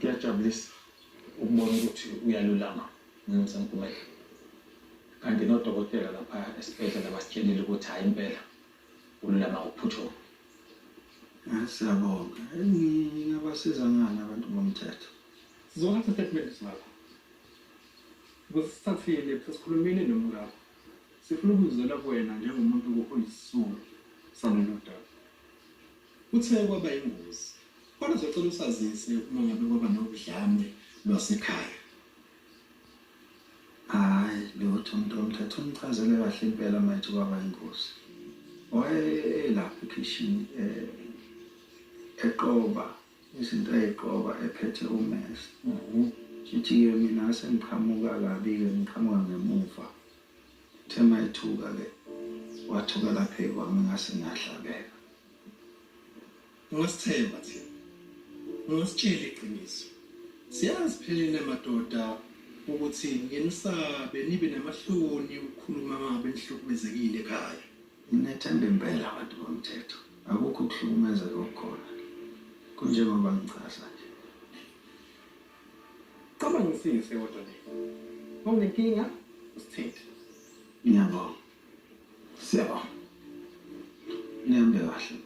Kuyajabulisa ukubona ukuthi uyalulama Mnumzane Gumede. Kanti nodokotela lapha esibhedlela basitshelile ukuthi hhayi impela ululama ngokuphuthuma. Siyabonga. Ngingabasiza ngani abantu bomthetho? Sizothatha isitatimende sakho. Ukuze sithathile sesikhulumile nomkakho. Sifuna ukuzwela kuwena njengomuntu oyisisulu salolu daba. Uthe kwaba ingozi. Kodwa sicela usazise uma ngabe kwaba nodlame lwasekhaya. Hhayi lutho umuntu womthetho umchazele kahle impela uma ethi kwaba ingozi. Wayelapha ekhishini eh, eqoba izinto ayiqoba ephethe umese. Shithi-ke mina sengiqhamuka kabi-ke ngiqhamuka ngemuva. Uthe uma ethuka-ke wathuka lapha kwami ngase ngiyahlabeka. Ungasithemba thina. Ungasitshela iqiniso. Siyazi phela nina madoda ukuthi ngenisabe nibe namahloni ukukhuluma ngabe nihlukumezekile ekhaya. Nginethemba impela bantu bomthetho. Akukho ukuhlukumezeka okukhona. Kunjengoba ngichaza nje. Cabangisise kodwa le. Uma unenkinga usithinte. Ngiyabonga. Siyabonga. Nihambe kahle.